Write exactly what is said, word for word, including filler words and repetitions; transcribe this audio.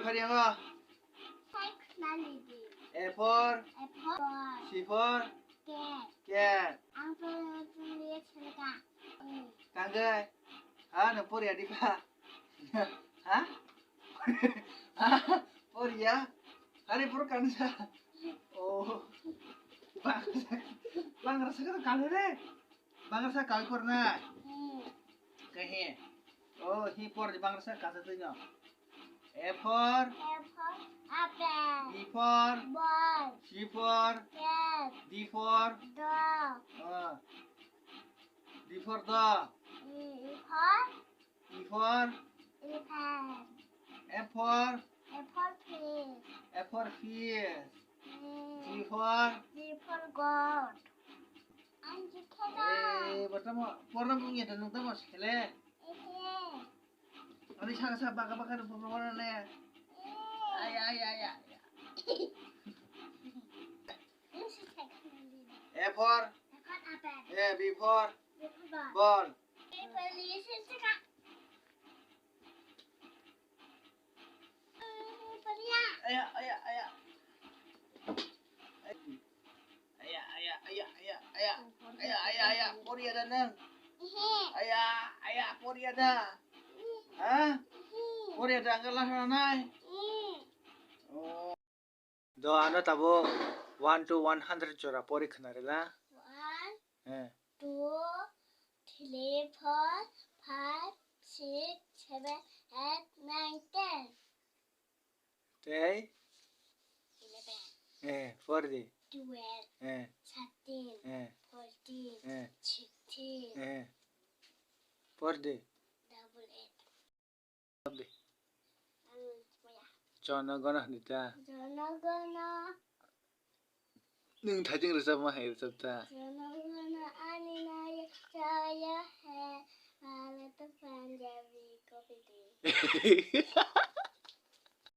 Phari yango. Sai khwnali di. A for? A for? C for? Cat. Cat. Ang to tuli selka. Kangge. Ha, no poria di ba? Ha? Ha? Poria? Hari pur kansa. Oh. Bang, bang rasa ka kangge de. Bang rasa kangge por na. Hmm. Kahe. Oh, hi por di bang rasa kasa tu no. A for? A for apple. B for? Ball. C for? Cat. D for? Dog. Ah. D for dog. E for? E for? Elephant. F for? F for fish. F for fish. Mm. G for? G for goat. Ang jikhe na. Eh, bertamo, porno bung ya, nung tamo sekele. Ehe. Ani saka sa baka baka rupa rupa na ya. Eh. Ay, ay, ay, ay. Ini sih teknologi. A for? A for apple. Eh, B for? B for ball. Ball. A for listen to ka. Aya, aya, aya. Aya, aya, aya, aya, aya. Aya, aya, aya, poria da nang. Aya, aya, poria da. Ha? Poria da ang la nai. Oh. Do ano tabo one to one hundred jora pori khna rila. One, eh, two, three, four, five, six, seven, eight, nine, ten. Tei? Eleven. Eh, por di. Twelve. Eh. Thirteen. Eh. Fourteen. Eh. Sixteen. Eh. Por di. Double eight. Por di. Ang kuya. Jono gono hwnwi ta. Jono gono. Nwng thaijwng rwchapma hai rwchap ta. Jono gono ani nai chaya he. Ale to Punjabi copy di.